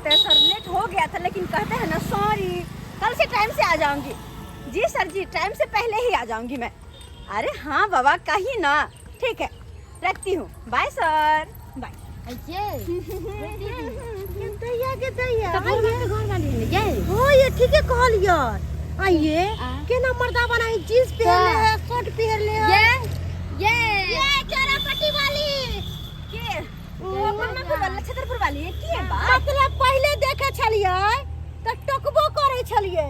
सकते हैं sir, late हो गया था, लेकिन कहते हैं ना सॉरी, कल से टाइम से आ जाऊंगी। जी सर जी, टाइम से पहले ही आ जाऊंगी मैं। अरे हाँ बाबा, कहीं ना, ठीक है, रखती हूँ, बाय सर, बाय। ये दैया के दैया। तऽ घर के घर वाली ने ये। हो ये ठीके कहलियै। आइए आ। केना मर्दा बना है, जींस पहनले है, शर्ट पहनले है। ये ये ये चोरापट्टी वाली। के वो ब्रह्मपुर वाला, छतरपुर वाली है की है बात? मतलब पहिले देखे छलियै तऽ टोकबो करै छलियै,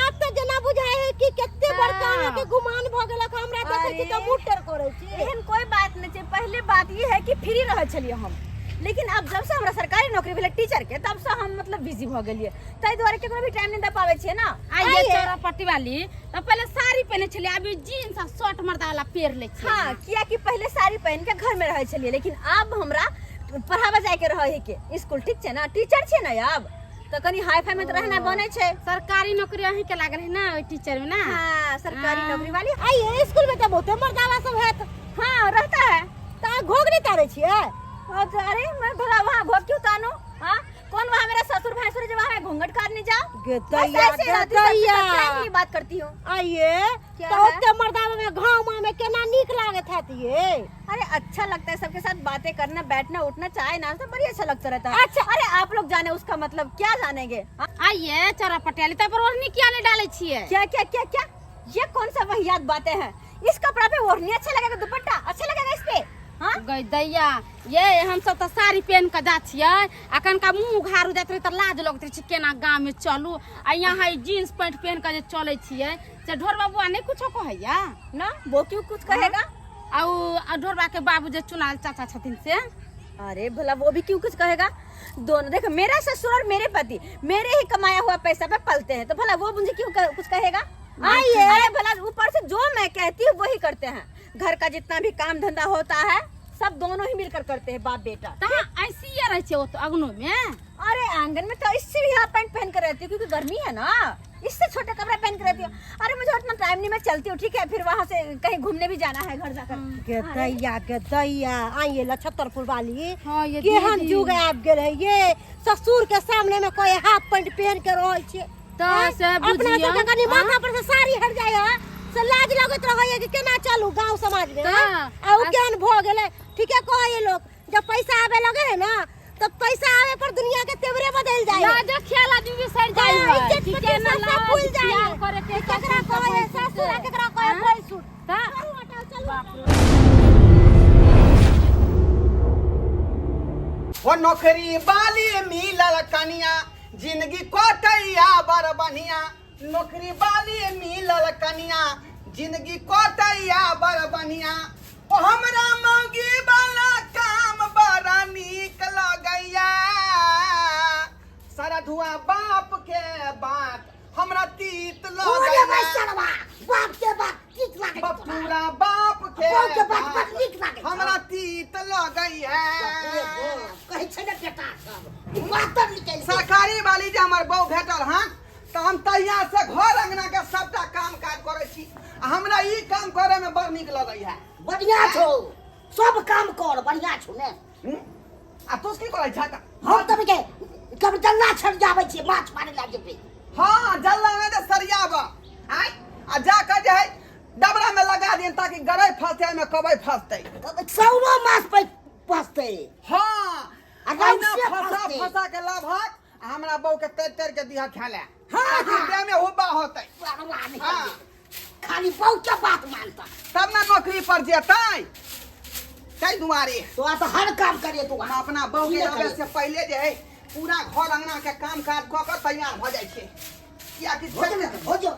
आब तऽ जेना बुझाइ है कि कते बड़का हाँ। अहाँके गुमान भऽ गेलक, हमरा देखै छी तऽ अरे। मुँह टेढ़ करै छी। एहन कोई बात नहीं छै। पहले बात ये है कि फ्री रहै छलियै हम, लेकिन अब जब से हमरा सरकारी नौकरी भेलै टीचर के, तब से हम मतलब बिजी भऽ गेलियै, ताहि दुआरे केकरो भी टाइम नहीं दे पाबै छियै ना। आ ये चौरापट्टी वाली तऽ पहिले साड़ी पहिने छलियै, अभी जीन्स आ शर्ट मर्दा वाला पेर लै छियै। हाँ, कियाकि पहिले साड़ी पहिन के घर में रहै छलियै, लेकिन आब हमरा पढ़ाबे जाय के रहै है के स्कूल, ठीक छै ना, टीचर छियै ना, आब तऽ कनि हाई फाई में तऽ रहना बनै छै। सरकारी नौकरी अहीं के लागल है ना ओहि टीचर में ना? हाँ, सरकारी हाँ। नौकरी वाली। आइए स्कूल में तऽ बहुते मर्दावा सब हैत। हाँ, रहता है। तऽ अहाँ घोघ नहि तारै छियै? और तो अरे मैं भला वहाँ घोट क्यों तानू? हाँ, कौन वहाँ मेरा ससुर भैंसुर जो वहाँ मैं घूंघट काटने जाऊँ? गे बस दैया ऐसे गे रहती हूँ, सबके दैया। साथ प्रेम ही बात करती हूँ। आइए क्या तऽ है? ओते मर्दावा में गाँव में केना नीक लागैत हैत ये? अरे अच्छा लगता है सबके साथ बातें करना, बैठना, उठना, चाय नाश्ता, बड़ी अच्छा लगता रहता है। अच्छा। अरे आप लोग जाने उसका मतलब क्या जानेंगे? हाँ? आइए चौरापट्टी वाली, तब पर ओढ़नी किया नहीं डालै छियै? क्या क्या क्या क्या, ये कौन सा वाहियात बातें हैं? इस कपड़ा पे ओढ़नी अच्छा लगेगा, दुपट्टा अच्छा लगेगा इस पे? हाँ। गई दैया, ये हम सब तऽ साड़ी पहन के जा छियै, आ कनका मुँह उघारू जाइत रहै तऽ लाज लगैत रहै छै केना गाँव में चलू, आ यहाँ ई जीन्स पैंट पहन के जे चलै छियै से ढोरबा बुआ नहि कुछो कहैया? ना, वो क्यों कुछ कहेगा? आ उ आ ढोरबा के बाबू जे चुनाल चाचा छथिन से? अरे भला वो भी क्यों कुछ कहेगा? दोनों देखो, मेरा ससुर और मेरे पति मेरे ही कमाया हुआ पैसा पे पलते हैं, तो भला वो मुझे क्यों कुछ कहेगा? आइए। अरे भला ऊपर से जो मैं कहती हूँ वही करते हैं, घर का जितना भी काम धंधा होता है सब दोनों ही मिलकर करते हैं, बाप बेटा। तऽ ऐसी रहै छै ओतऽ अगनो में? अरे आंगन में तो इससे भी हाफ पैंट पहन कर रहती हूँ, क्योंकि गर्मी है ना, इससे छोटा कपड़ा पहन कर रहती हूँ। अरे मुझे उतना टाइम नहीं, मैं चलती हूँ, ठीक है, फिर वहाँ से कहीं घूमने भी जाना है घर जाकर। गे दैया गे दैया, आइए लछतरपुर वाली। हाँ, ये केहन दीदी। युग आबि गेल है ये, ससुर के सामने में कोई हाफ पैंट पहन के रहै छै। तऽ से अपना बुझियौ। सबके कनि माथा पर से साड़ी हट जाय है से लाज लगैत रहै कि केना चलू गांव समाज में। तऽ, आ उ केहन भऽ गेलै। ठीके कहै लोक, जब पैसा आबे लगे है ना तब पैसा आवे पर दुनिया के तेवरे बदल जाए है। लाजो ख्याल आदमी बिसरि जाइ हाँ, है इज्जत कि प्रतिष्ठा केना सब लाज भूल जाइ ख्याल है। करे के कि केकरा ससुर कहै है भैंसुर ससुर आ से। केकरा कहै है हाँ? भैंसुर। तऽ चलू हटाउ, चलू हटाउ। ओ नौकरी वाली मिलल कनिया, जिंदगी कटैया बड़ बढ़िया। नौकरी वाली मिलल कनिया, जिंदगी कटैया बड़ बढ़िया। ओ हमरा मौगी वाला काम बड़ा नीक लगैया, सारा धुआं बाप के बात हमरा तीत ओरे भाई लगैया। सरवा, बाप के बात तीत लागै छौ तोरा। पूरा बाप के बाप के बात बात बड़ नीक लागै छौ। हमरा तीत लगैया। कहै छै ने बेटा सब ई बात निकलि गेल। सरकारी वाली जे हमर बहू भेटल हन तऽ हम तहिया से घर अंगना के सबटा काम काज करै छी, आ हमरा ई काम करे में बड़ नीक लगैया। बढ़िया छौ, सब काम कर, बढ़िया छौ ने। हूँ? आ तू की करै छह? हम तऽ के कभी जल्ला छड़ियाबै छियै, माछ मारै लए जेबै। हाँ, जल्ला में तऽ सरियाब आय, आ जाकर जे है डबरा में लगा दियन ताकि गरई फंसते, ओहिमे कबई फंसते। सौरो माछ पे फंसते। हाँ, आ अहिना रौसे फंसा फंसते। फंसा के लाभक आ हमरा बहू के तर तर के दिहा खाय ले। हाँ, ताकि हाँ। देह में हुब्बा होतै। परवाह नहीं हाँ। करियै। खाली बहू के बात मानता तब ना नौकरी पर जेतै, ताहि दुआरे। तो आ तऽ हर काम करियै तू। हम अपना बहू के की आबै करियै? से पहिले जे है पूरा घर अंगना के काम काज कऽ के तैयार भऽ जाइ छै, कियाकि भोजन भोजो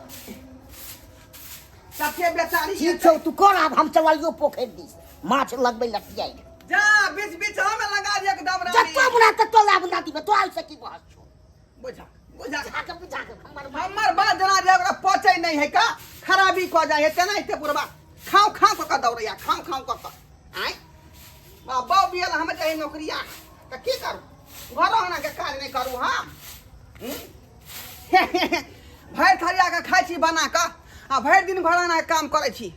तते बेचारी ठीक छौ, तू कर, आब हम चलियो पोखरि दिस माछ लगबै लतियाइ। जा बीच बीच में लगा दिया डबरा। जत्तो मुना तत्तो लाभ ना दिबे तो आइ से की बहस छौ? बुझा बुझा। बुझा के बुझा के हमर हमर बात जना जे ओकरा पचै नहीं है का खराबी कऽ जाइ है, तेना हेतै बुढ़बा खाओ खाओ कऽ कऽ दौड़ैया, खाओ खाओ कऽ कऽ। आँय बा बियल हम जाइ नौकरिया तऽ की करू? घर अंगना के काज नहि करू हम? भरि थरिया के खाइ छी बना कऽ, आ भरि दिन घर अंगना के काम करै छी,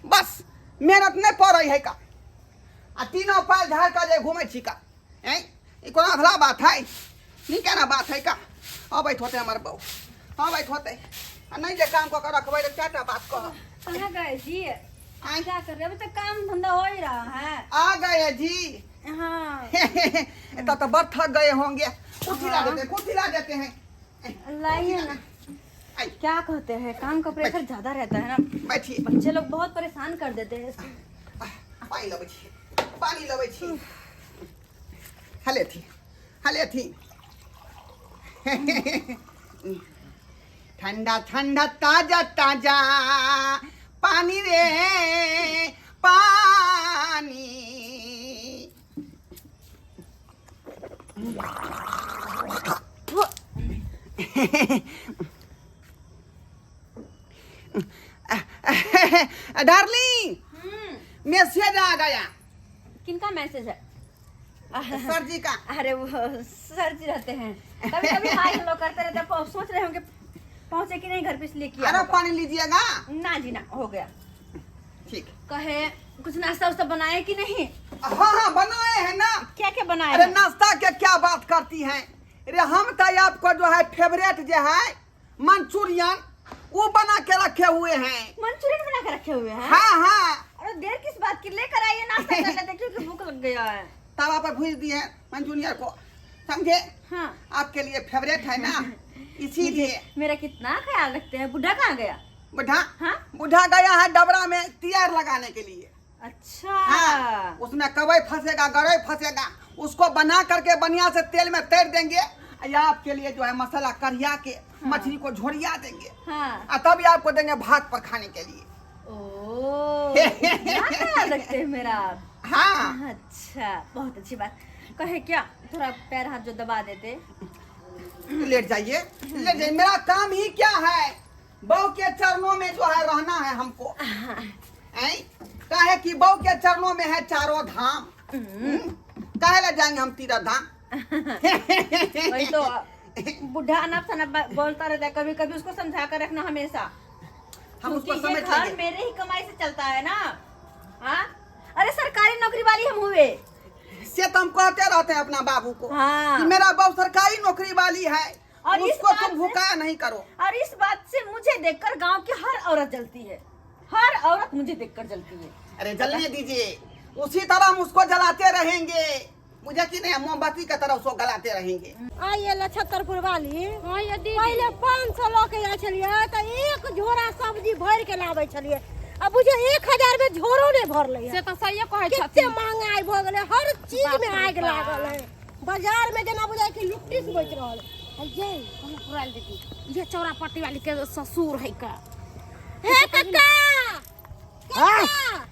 बस मेहनत नहि पड़ै है का, आ तीनों पाल झाड़ कऽ जे घूमै छी का। आँय ई कोनो अधला बात है? नीक ना बात है का। अबैत होते हमर बहू, अबैत होते। आ नहीं जे काम कऽ के रखबै तऽ चारिटा बात कहब। कहाँ गए जी? आँय? क्या कर रहे हो? अभी तो काम धंधा हो ही रहा है। आ गए जी। हाँ। तब तो बड़ थक गए होंगे। कुर्सी ला देते हैं, कुर्सी ला देते हैं। लाइए ना। आई। क्या कहते हैं, काम का प्रेशर ज्यादा रहता है ना। बैठिए। बच्चे लोग बहुत परेशान कर देते हैं। पानी लबै छी, पानी लबै छी। हले थी, हले थी। ठंडा ठंडा ताजा ताजा पानी रे पानी। डार्लिंग, मैसेज आ गया। किनका मैसेज है? सर जी का। अरे वो सर जी रहते हैं, कभी कभी हाय हेलो करते रहते हैं। सोच रहे होंगे पहुंचे कि नहीं घर पे, इसलिए किया अरे होगा। पानी लीजिएगा। ना जी ना, हो गया। ठीक। कहे कुछ नाश्ता उस्ता बनाए कि नहीं? हाँ हाँ बनाए हैं ना। क्या क्या बनाए अरे हैं? नाश्ता के क्या बात करती हैं। अरे हम तो आपको जो है फेवरेट जो है मंचूरियन वो बना के रखे हुए हैं। मंचूरियन बना के रखे हुए हैं? हाँ हाँ। अरे देर किस बात की, लेकर आइए नाश्ता कर लेते, क्योंकि भूख लग गया है। तवा पर भूज दिए मंचूरियन को, समझे? हाँ। आपके लिए फेवरेट है ना, इसीलिए। मेरा कितना ख्याल रखते हैं। बुढ़ा कहाँ गया? बुढ़ा? हाँ? बुढ़ा गया है डबरा में तियार लगाने के लिए। अच्छा। हाँ, उसमें कवई फंसेगा, गरई फंसेगा, उसको बना करके बढ़िया से तेल में तैर देंगे। या आपके लिए जो है मसाला करिया के मछली को झोरिया देंगे। हाँ। और तभी आपको देंगे भात पर खाने के लिए। ओ, इतना ख्याल रखते हैं मेरा आप। हाँ। अच्छा, बहुत अच्छी बात। कहे क्या थोड़ा पैर हाथ जो दबा देते। लेट जाइए, लेट जाइए। मेरा काम ही क्या है, बहू के चरणों में जो है रहना है हमको। ऐं? काहे कि बहू के चरणों में है चारों धाम। काहे ला जाएंगे हम तीरथ धाम? वही तो बुढ़ा अनाप शनाप बोलता रहता है, कभी कभी उसको समझा कर रखना हमेशा। हम उसको क्योंकि ये समझ घर लेंगे। मेरे ही कमाई से चलता है ना। हाँ, अरे सरकारी नौकरी वाली हम हुए। से तो हम कहते रहते हैं अपना बाबू को हाँ। कि मेरा बहू सरकारी नौकरी वाली है और इस उसको बात तुम से- भूखा नहीं करो। और इस बात से मुझे देखकर गांव की हर औरत जलती है, हर औरत मुझे देखकर जलती है। अरे जलने दीजिए, उसी तरह हम उसको जलाते रहेंगे। मुझे कि नहीं, हम मोमबत्ती की तरह उसको गलाते रहेंगे। आइए लछत्तरपुर वाली। हाँ ये दीदी। पहिले 500 लऽ के जाइ छलियै तऽ एक झोरा सब्जी भरि के लाबै छलियै, आ बुझियौ 1000 में झोरो नहि भरलै से तऽ सहिए कहै कते छथिन। महंगाई भऽ गेलै, हर चीज में बाप रे आगि बाप। लागल है। बाजार में जेना बुझाइ कि लुट्टी से बचि रहल है। ये पुराल दीदी, ये चौरा पट्टी वाली के ससुर है का। हे कक्का, हाँ? कक्का।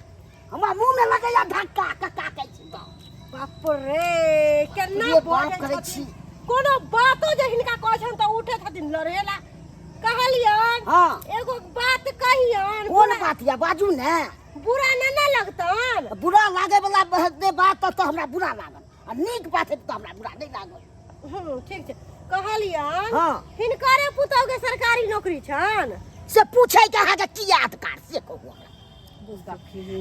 हमरा मुंह में लगैया धक्का, कक्का कहै छी तऽ। बाप रे, केना ये बाप बजै करै छथिन। छी। कोनो बातो जे हिनका कहै छनि तऽ उठै छथिन लड़ेला। कहलियन हाँ। एगो बात कहियन। कोन बात या बाजू ने। बुरा न ना लगतन? बुरा लागे वाला हेतै बात तऽ हमरा बुरा लागल, आ नीक बात हेतै तऽ हमरा बुरा नहि लागल। ठीक छै। कहलियन हाँ। हिनकरे पुतहु के सरकारी नौकरी छनि? से पूछै के अहाँके की अधिकार से कहू हमरा।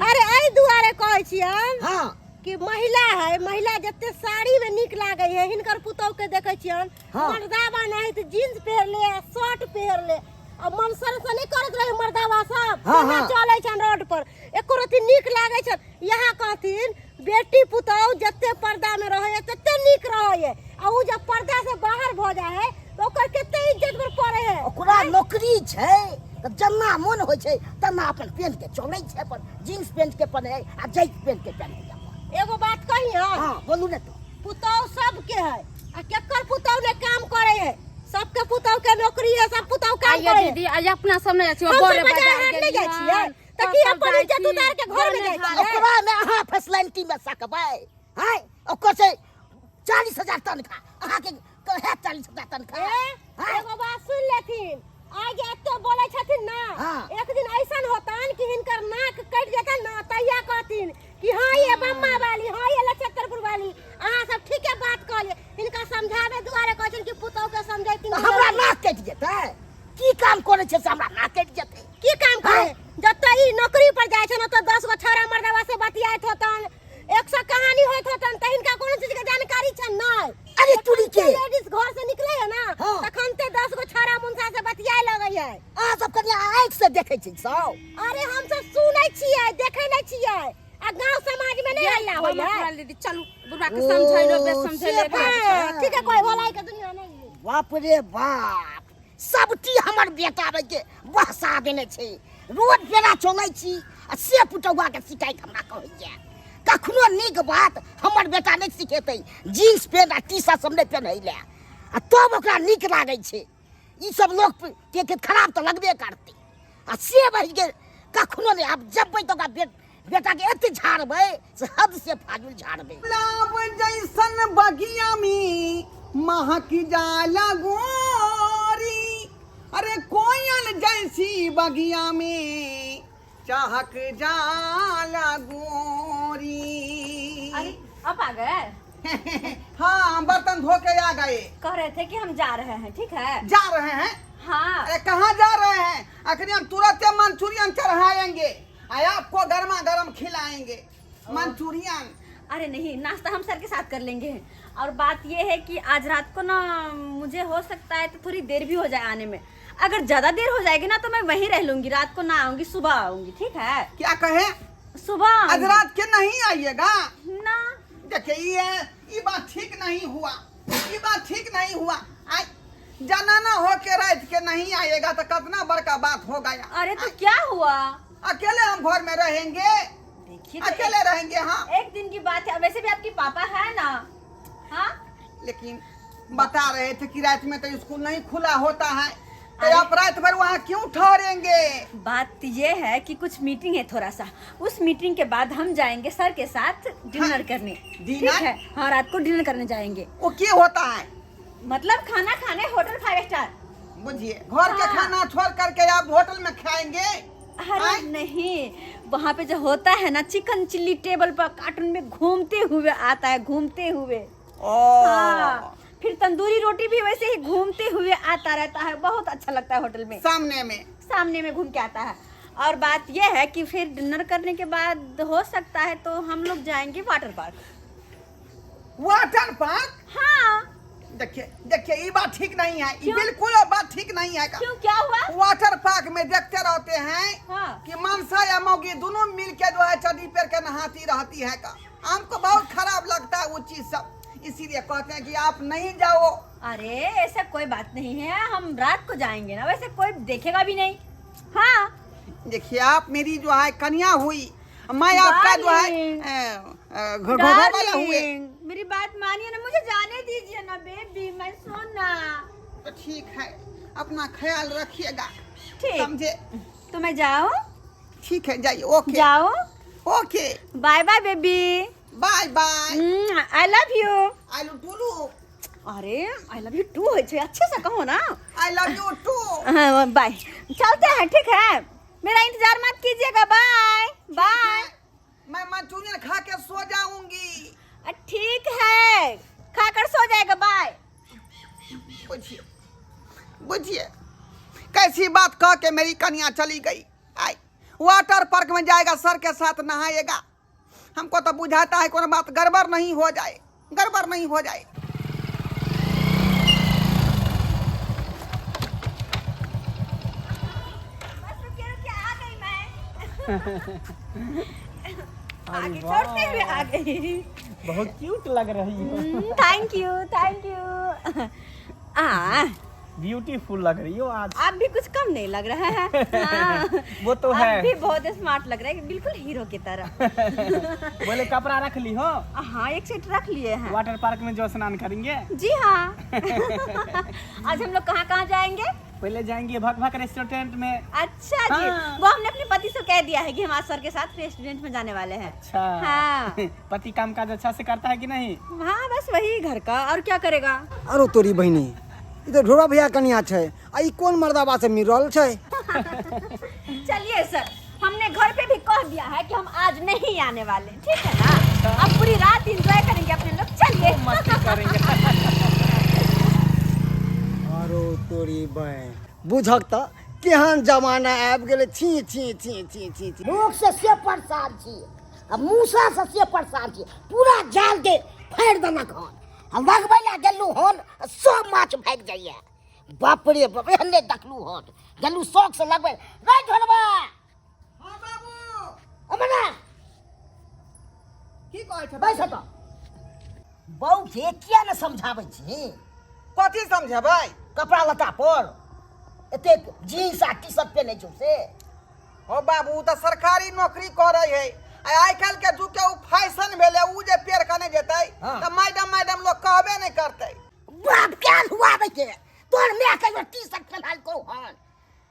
अरे एहि दुआरे कहै छियन हाँ। कि महिला है, महिला जते साड़ी में नीक लागे है, हिनकर पुतहु के देखे छियन हाँ। मर्दावा नहीं तो जींस पहिर ले, शर्ट पहिर ले, आ मन सर से नहीं करत रहे मर्दावा सब। हाँ, केना हाँ। चले छन रोड पर, एको रत्ती नीक लागे छन। यहाँ कहथिन बेटी पुतहु जते पर्दा में रहे है तते नीक रहे है, आ उ जब पर्दा से बाहर भ जाए है तो ओकर कते इज्जत पर पड़े है। ओकरा नौकरी छै तऽ जेना मन होइ छै तेना अपन पेंट के चलै छै, अपन जींस पेंट के पहिरै आ जैक पेंट के पहिरै अपन। एगो बात कहियन? हाँ बोलू ने। तो पुतहु सबके है, आ केकर पुतहु ने काम करे है? सबके पुतहु के नौकरी है, सब पुतहु काम आइए करे है। दीदी, आइए अपना सब नहीं जाइ छियै, हम सब बड़े बाजार बाजार हाट नहि जाइ गेलियन, छियै, तऽ की सब अपन जाइ इज्जत छी, उतार के घर में जाइ बने छियै? ओकरा में अहाँ फैसिलिटी में सकबै हैं? ओकर से 40,000 तनख्वाह, अहाँके है 40,000 तनख्वाह? ए, हैं? एगो बात सुन लेथिन, आइ जे एते बोलै छथिन ना, हाँ। एक दिन ऐसन होतन कि हिनकर नाक कटि जेतन ना, तहिया कहथिन कि हाँ ये बम्मा वाली, हाँ ये लछत्तरपुर वाली, अहाँ सब ठीके बात कहलियै। हिनका समझाबै दुआरे कहै छथिन कि पुतहु के समझैथिन। तऽ हमरा नाक कटि जेतै? की काम करै छै से हमरा नाक कटि जेतै? की काम करे? हाँ। जतऽ ई नौकरी पर जाइ छन ओतऽ 10 गो छौड़ा मर्दवा से बतियाइत होतन, 100 कहानी होइत होतन, तऽ हिनका कोनो चीज के जानकारी छन नहि। अरे तुरी के लेडीज घर से निकले है ना हाँ। तखन ते 10 गो छाड़ा मुंसा से बतियाए लगे है। अहाँ सब कनिया आँखि से देखै छी सब? अरे हम सब सुनै छियै, देखै नै छियै। आ गांव समाज में नहीं हल्ला होय है। दीदी चलू बुढ़वा के समझैलो बे समझैलो। से बात। ठीक है, कोई भलाई के दुनिया नहीं है। बाप रे बाप, सबटी हमर बेटा के बहसा देने छै। रोड पेड़ा चलै छी आ से पुतौआ के शिकायत हमरा कहैया। कखनो नीक बात हमर बेटा नहि सिखेतै। जीन्स पेंट आ टी शर्ट सब नहि पेन्है लए आ तब ओकरा नीक लागै छै। ई सब लोक के के खराब तऽ लगबे करतै। आ से बहि के कखनो नहि। आब जबै तऽ ओकरा बेटा के एते झाड़बै से हद से फाजुल झाड़बै। गुलाब जैसन बगिया में महक जाला गोरी, अरे कोयल जैसी बगिया में चाहक जाला गोरी। अरे अब आ गए? हाँ, बर्तन धो के आ गए। कह रहे थे कि हम जा रहे हैं, ठीक है? जा रहे हैं? हाँ। अरे कहाँ जा रहे हैं? अखनी हम तुरंत मंचूरियन चढ़ाएंगे आ आपको गर्मा गर्म खिलाएंगे मंचूरियन। अरे नहीं, नाश्ता हम सर के साथ कर लेंगे। और बात ये है कि आज रात को ना मुझे हो सकता है तो थोड़ी देर भी हो जाए आने में। अगर ज्यादा देर हो जाएगी ना तो मैं वहीं रह लूंगी, रात को ना आऊंगी, सुबह आऊंगी, ठीक है? क्या कहे? सुबह आज आऊंगी। रात के नहीं आइएगा ना? देखिए ये बात ठीक नहीं हुआ, ये बात ठीक नहीं हुआ। आई जनाना हो के रात के नहीं आएगा तो कितना बड़का बात हो गया। अरे तो क्या हुआ? अकेले हम घर में रहेंगे। देखिए तो अकेले रहेंगे। हाँ एक दिन की बात है, वैसे भी आपकी पापा है ना। हाँ लेकिन बता रहे थे कि रात में तो स्कूल नहीं खुला होता है, तो आप रात भर वहाँ क्यों ठहरेंगे? बात ये है कि कुछ मीटिंग है थोड़ा सा, उस मीटिंग के बाद हम जाएंगे सर के साथ डिनर हाँ, करने। डिनर? ठीक है, हाँ रात को डिनर करने जाएंगे। वो क्या होता है? मतलब खाना खाने, होटल 5 स्टार। बुझिए, घर के हाँ। खाना छोड़ करके आप होटल में खाएंगे? अरे नहीं, वहाँ पे जो होता है ना चिकन चिल्ली टेबल पर कार्टून में घूमते हुए आता है, घूमते हुए। ओ। हाँ, फिर तंदूरी रोटी भी वैसे ही घूमते हुए आता रहता है, बहुत अच्छा लगता है होटल में। सामने में, सामने में घूम के आता है। और बात यह है कि फिर डिनर करने के बाद हो सकता है तो हम लोग जाएंगे वाटर पार्क। Water park? हाँ। देखिए देखिए, ये बात ठीक नहीं है, ये बिल्कुल बात ठीक नहीं है। क्यों, क्या हुआ? वाटर पार्क में देखते रहते हैं हाँ। कि मनसा या मौगी दोनों मिल के जो है चड्डी पेर के नहाती रहती है का। हमको बहुत खराब लगता है वो चीज सब, इसीलिए कहते हैं कि आप नहीं जाओ। अरे ऐसा कोई बात नहीं है, हम रात को जाएंगे ना, वैसे कोई देखेगा भी नहीं। हाँ देखिए, आप मेरी जो है कन्या हुई, मैं आपका जो है घोड़ा वाला हुए। मेरी बात मानिए ना, मुझे जाने दीजिए ना बेबी, मैं सोना। तो ठीक है, अपना ख्याल रखिएगा, ठीक समझे? तो मैं जाऊँ? ठीक है जाइए। ओके जाओ। Okay, bye bye baby. Bye bye. I love you. I love you. अरे I love you to है, अच्छे से कहो ना। I love you too. Bye, चलते हैं, ठीक है? मेरा इंतजार मत कीजिएगा, बाय बाय। मैं मंचूरियन खा के सो जाऊंगी। ठीक है, खाकर सो जाएगा, बाय। बुझिए बुझिए, कैसी बात कह के मेरी कन्या चली गई। आई वाटर पार्क में जाएगा, सर के साथ नहाएगा। हमको तो बुझाता है कोई बात गड़बड़ नहीं हो जाए, गड़बड़ नहीं हो जाए। बस रुकिए रुकिए, आ गई मैं। आगे छोड़ते हुए आ गई। बहुत क्यूट लग रही हो। Thank you thank you. आ beautiful लग रही हो आज। आप भी कुछ कम नहीं लग रहा है। हाँ। वो तो आप है। भी बहुत स्मार्ट लग रहे हैं, बिल्कुल हीरो की तरह। बोले कपड़ा रख ली हो? हाँ, एक सेट रख लिए हैं। वाटर पार्क में जो स्नान करेंगे। जी हाँ। आज हम लोग कहाँ कहाँ जाएंगे? पहले जाएंगे भक भक रेस्टोरेंट में। अच्छा जी, हाँ। वो हमने अपने पति से कह दिया है कि हम आज सर के साथ रेस्टोरेंट में जाने वाले हैं। अच्छा। हाँ। पति काम काज अच्छा से करता है कि नहीं? हाँ, बस वही घर का, और क्या करेगा। अरे तोरी बहिनी, ई तो ढोरा भैया कनिया छै आ ई कोन मर्दाबा से मिल रहल छै? चलिए सर, हमने घर पे भी कह दिया है कि हम आज नहीं आने वाले, ठीक है ना? अब पूरी रात एंजॉय करेंगे अपने लोग, चलिए मस्ती करेंगे। अरे तोरी बहिन, बुझक त केहन जमाना आबि गेलै। छी छी छी छी छी छी। लोक से से परेशान छी आ मूसा से से परेशान छी, पूरा जाल के फाड़ि देलक हन। आ लगबै लए गेलहुँ हन आ सब माछ भागि जाइए। बाप रे बाप, एहन नहि देखलहुँ हन। गेलहुँ शौकसँ लगबै रे ढोरबा। हाँ बाबू। अमना की कहै छै? बैस हटऽ। बहू के किया ने समझाबै छी? कथी समझेबै? कपड़ा लत्ता पर एतेक जीन्स आ टी शर्ट पेन्है छौ से। हो बाबू, उ तऽ सरकारी नौकरी करै है आ आइ काल्हि के जुग के उ फैशन भेलै, उ जे पेड़ के नहि जेतै तऽ मैडम मैडम लोग कहबे नहि करतै। बाप के हुआबै के तोहर माय कहियो टी शर्ट पेन्हलकौ हन?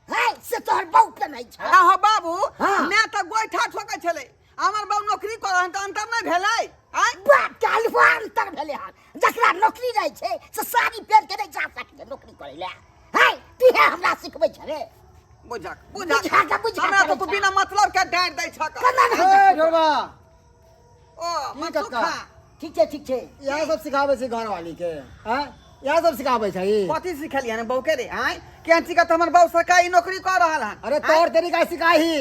है से तोहर बहू पेन्है छै। आ हो बाबू, हाँ। माय तऽ गोइठा ठोकै छलै, हमर बाबू नौकरी करै हन तऽ अंतर नहि भेलै? आँय? बाप के हलुआ अंतर भेलै हन। जकरा नौकरी रहै छै से साड़ी पहिर के नहि जा सकै छै नौकरी करै लए। है तू हे हमरा सिखबै छ रे? बुझक बुझक बुझा के बुझा हमरा करै तऽ तू छह। बिना मतलब के डाँटि दै छक। केना नहि ए हेतै? ढोरबा। ओ की मनसुखा। कक्का? ठीक छै, ठीक छै। इएह सब सिखाबै छै घरवाली के? आँय, इएह सब सिखाबै छै? कथी सिखेलियै हन बहू के रे? आँय, केहन छिकै तऽ हमर बहू सरकारी नौकरी कऽ रहल हन। अरे तौर तरीका सिखाही,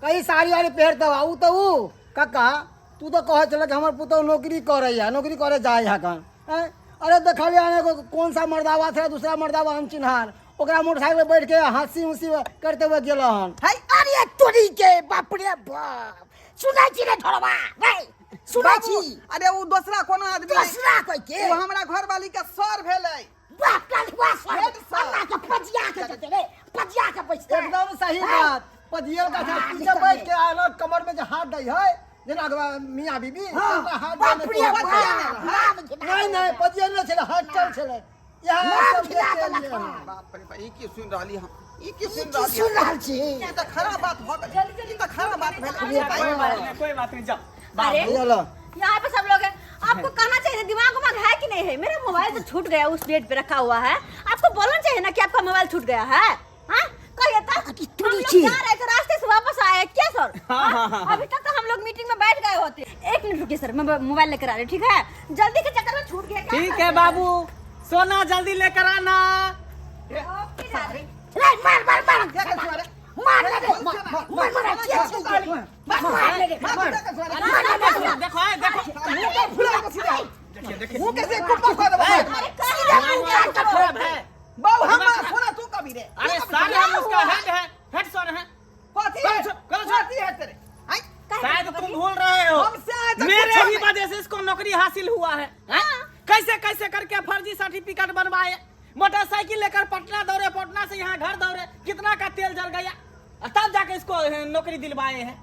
कहीं साड़ी वाड़ी पहिरतौ। आ उ तऽ उ कक्का, तू तऽ कहै छल कि हमर पुतहु नौकरी करैया, नौकरी करे जाइ है कन। आँय, अरे देखलियै हन एगो कौन सा मर्दावा छै, दूसरा मर्दावा अनचिन्हार, ओकरा मोटरसाइकिल पर बैठ के हंसी उसी करते हुए गेल हन। है अरे तोरी के बाप रे बाप, सुनै छी रे ढोरबा? रे सुनै बाबू, छी? अरे उ दोसरा कोनो आदमी नहि। दोसरा कोई के? उ हमरा घरवाली के सर भेलै। बाप रे बाप, सर हेड सर। अल्लाह के पजिया के जेतै रे, पजिया के बैसतै। एकदम सही हैं? बात, पजियल का हाँ, पीछे निकल बैठ रे। के आलो कमर में जो हाथ दै है, जेना अगवा मियाँ बीबी, हाँ, ओकरा हाथ बाप दै रे में बाप, नाम घिना नहीं, नहीं, देलक। पजियल नहीं छलै, हाथ चल छलै। इएह नाम सब घिना देख के देलक एलियै हन। हन। बाप रे बाप, ई की सुनि रहली हम? ई की ई सुनि की रहली सुन हम? रहल छी? ई तऽ खराब बात भऽ गेलै, ई तऽ खराब बात भेलै। कोई बात नहीं, कोई बात नहीं, जाओ। अरे चलो। यहाँ पे सब लोग हैं, आपको कहना चाहिए, दिमाग उमाग है कि नहीं है? मेरा मोबाइल तो छूट गया, उस बेड पे रखा हुआ है। आपको बोलना चाहिए ना कि आपका मोबाइल छूट गया है। हाँ कहिए तो। अरे हम तुरी लोग छी। जा रहे थे, रास्ते से वापस आए क्या सर? हाँ, हाँ, हाँ, अभी तक तो हम लोग मीटिंग में बैठ गए होते। एक मिनट रुकिए सर, मैं मोबाइल लेकर आ रही हूँ, ठीक है? जल्दी के चक्कर में छूट गया। क्या ठीक करते है हैं? बाबू, सोना जल्दी लेकर आना। Okay darling. रे मार मार मार क्या कर छुआ रे? मार ले रे, मार मार मार के छी मार मार ले रे, मार मार, मार मार। देखो ए, देखो। मुंह के फुला के सीधा मुंह के से कुप्पा खा देबो। सीधा मुंह काट के खराब है बाबू, हमरा सोना तू कभी रे। अरे सर, हम उसका हेड है, हेड सर है। कथी है? करो छोड़, करो छोड़। कथी है तेरे? आँय? शायद तुम भूल रहे हो, हमसे आज तक मेरे कुछ ही नहीं। वजह से इसको नौकरी हासिल हुआ है। हैं? कैसे कैसे करके फर्जी सर्टिफिकेट बनवाए, मोटरसाइकिल लेकर पटना दौड़े, पटना से यहाँ घर दौड़े, कितना का तेल जल गया, और तब जाके इसको नौकरी दिलवाए हैं।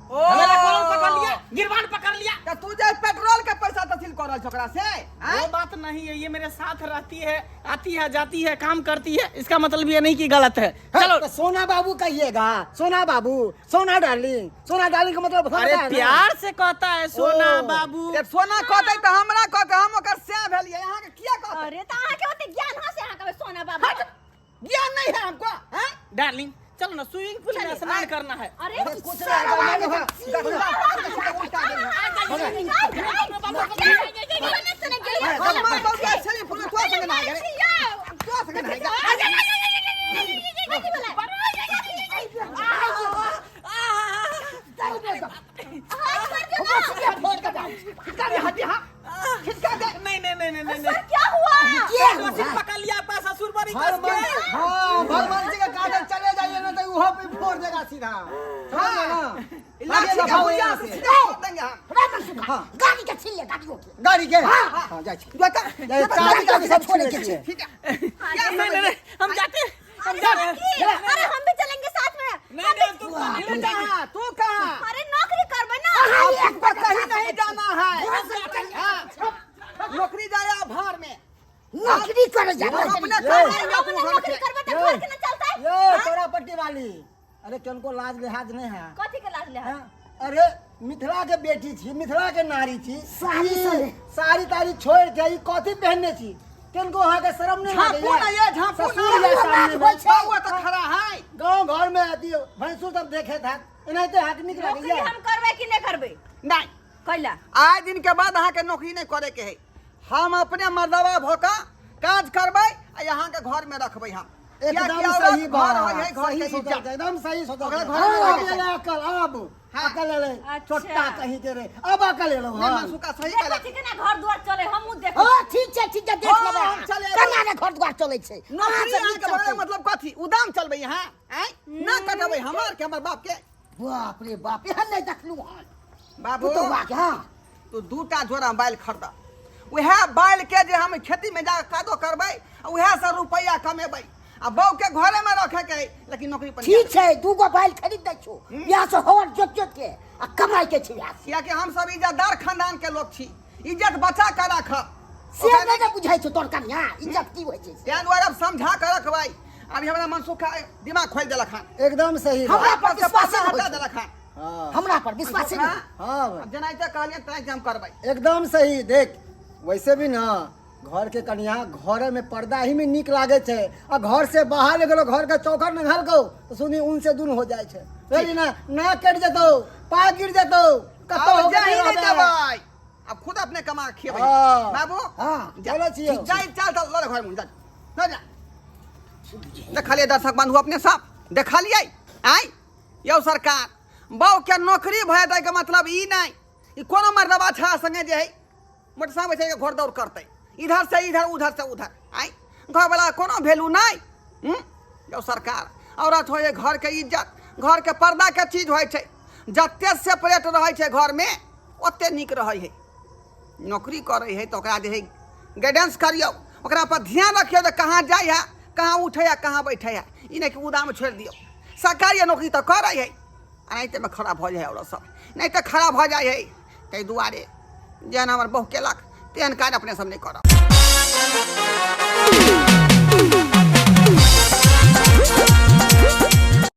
ओ। हमारा कॉलर पकड़ लिया, गिरवान पकड़ लिया। तऽ तू जे पेट्रोल के पैसा तसील कर रहल छौ ओकरा से? आँय? वो बात नहीं है, ये मेरे साथ रहती है, आती है जाती है, काम करती है, इसका मतलब ये नहीं कि गलत है। चलो तो सोना बाबू कहिएगा, सोना बाबू, सोना डार्लिंग, सोना डार्लिंग का मतलब समझ अरे है ना? प्यार से कहता है सोना ओ। बाबू। जे सोना कहतै तऽ हमरा कहतै, हम ओकर सैह भेलियै, अहाँके किया कहतै? अरे तऽ अहाँके ओते ज्ञान हँ से अहाँ कहबै सोना बाबू? ज्ञान नहीं है हमको, हैं? डार्लिंग चलो ना, स्विमिंग पूल में स्नान करना है। अरे कुछ नहीं, नहीं, दखला पकड़ के सीधा उल्टा देल है। मार बाबू के छली फूल तोरा संगे नहाय रे, तोरा संगे नहाय गे। खिसका दे हड्डी, हाँ खिसका दे। नहीं नहीं नहीं नहीं नहीं नहीं। क्या हुआ? के मशीन पकड़ लिया आपका ससुर बड़ी हर कस के। मन, हाँ भगवान जी के काटल चले जाइए ना तो वहाँ पे फोड़ देगा सीधा, समझ गए ना? लाठी आगे के दफा हो हुइया यहाँ से से। सीधा फोड़ देंगे हम। रे मनसुखा, गाड़ी के छीन ले, गाड़ियों के। गाड़ी के, हाँ जाइ छी। जो तऽ- जाइ, चाबी ताबी सब छोड़े के छै। ठीक है। नहीं नहीं नहीं, हम जाते हैं, हम जा रहे हैं। अरे हम भी चलेंगे साथ में। नहीं नहीं, तुम नहीं तू कहाँ, तू कहाँ? अरे नौकरी करबे ना। आपको कहीं नहीं जाना है, हाँ। नौकरी जाया भार में, नौकरी करे जा। हम अपने ये। कमाएंगे अपने अपने घर नौकरी से। करबे तऽ घर के ना चलतै। ये तोरा पट्टी वाली, अरे किनको लाज लिहाज नहीं है? कथी के लाज ले? हाँ? अरे मिथिला के बेटी छी, मिथिला के नारी छी, साड़ी ई सब। साड़ी ताड़ी छोड़ के ई कथी पहनने छी? किनको अहाँ के शर्म नहीं झाँपू लागैया? ना ये, झाँपू ना। ससुर या सामने में। बाबू तऽ खड़ा है। गाँव घर में अथी भैंसुर सब देखे था, एनाहिते हाथ निक नौकरी लागैया। हम करबै कि नहि करबै? नहीं। कैला? आइ दिन के बाद अहाँके नौकरी नहीं करे के है। हम अपने मर्दवा भऽ कऽ काज करबै आ अहाँके घर में रखबै हम। एकदम कियाकि औरत सही घर बात, होइ है, घर सही के सोचल इज्जत। छै, एकदम सही सोचल ओकरा छै। घर में आब रखै छै। एलै अकल, आब। हाँ। अकल एलै। अच्छा। चोट्टा कहीं के रे, अब अकल एलौ। नहीं हन। मनसुखा सही देखो कहलक। ठीक है ना, घर द्वार चले हमहूँ देखो। ओ ठीक छै, ठीक छै, देख हाँ, लेबै। हम चले एबै। केना ने घर द्वार चलै छै। अहाँ नौकरी सब अहाँके नीक बड़े चलतै। मतलब कथी उदाम चलबै अहाँ? आँय ना कटबै हमर के हमर बाप के। बाप रे बाप, एहन नहि देखलहुँ हन बाबू पुतौआ के। हाँ तू दूटा जोड़ा बैल खरीद, उएह बैल के जे हम खेती में जाके कादो करबै आ उएह से रुपैआ कमेबै आ बहू के घरे में रखे के है, लेकिन नौकरी पर ठीक छै, दूगो बैल खरीद दै छौ, इएह से हर जोत जोत के आ कमाइ के छै इएह से। कियाकि हम सब इज्जतदार खानदान के लोग छी, इज्जत बचा के राखब। से नहि ने बुझै छौ तोर कनिया इज्जत की होइ छै से। तें दुआरे अब समझा के रखबै। अभी हमरा मनसुखा दिमाग खोलि देलक हन। एकदम सही बात। हमरा पर से विश्वास पैसा नहि होइ हटा छै। देलक हन। हाँ। हमरा पर विश्वास नहि। हाँ भाई। अब जेनाहिते कहलियै तेनाहिते हम करबै। एकदम सही। देख वैसे भी ना घर के कनिया घरे में पर्दा ही में निक लागे छै आ घर से बाहर गेलो घर के चौखट नंघल गो तो सुनी उन से दून हो जाए छै, बुझली ना? ना कट जेतौ, पा गिर जेतौ, कतौ आब हो जाही के नहि रहबे। देबै, अब खुद अपने कमा के खियेबै। हाँ। बाबू हाँ। जा। चलै छियौ। जाई चल चल लड़ घर में जा जा जा। देखलियै दर्शक बंधु अपने सब देखलियै आय यौ सरकार बहू के नौकरी भऽ जेतै के मतलब ई नहि ई कोनो मर्दबा छड़ा संगे जे है मोटरसाइकिल बैठे के घोड़ दौड़ करतै, इधर से इधर उधर से उधर। आय घर वाला कोनो वैल्यू नहि। यौ सरकार औरत होइ घर के इज्जत घर के पर्दा के चीज होइ छै, जते सेपरेट रहै छै घर में ओते नीक रहै है। नौकरी करै है तऽ ओकरा जे है गाइडेंस करियौ, ओकरा पर ध्यान रखियौ जे कहाँ जाइ है, कहाँ उठै है, कहाँ बैठै है। ई नहि कि उदाम छोड़ि दियौ। सरकारी नौकरी तऽ करै है, एनाहितेमे खराब भऽ जाइ है औरत सब, नहि तऽ खराब भऽ जाइ है। ताहि दुआरे जेहन हमर बहु केलक तेहन काज अपने सब नहि करब।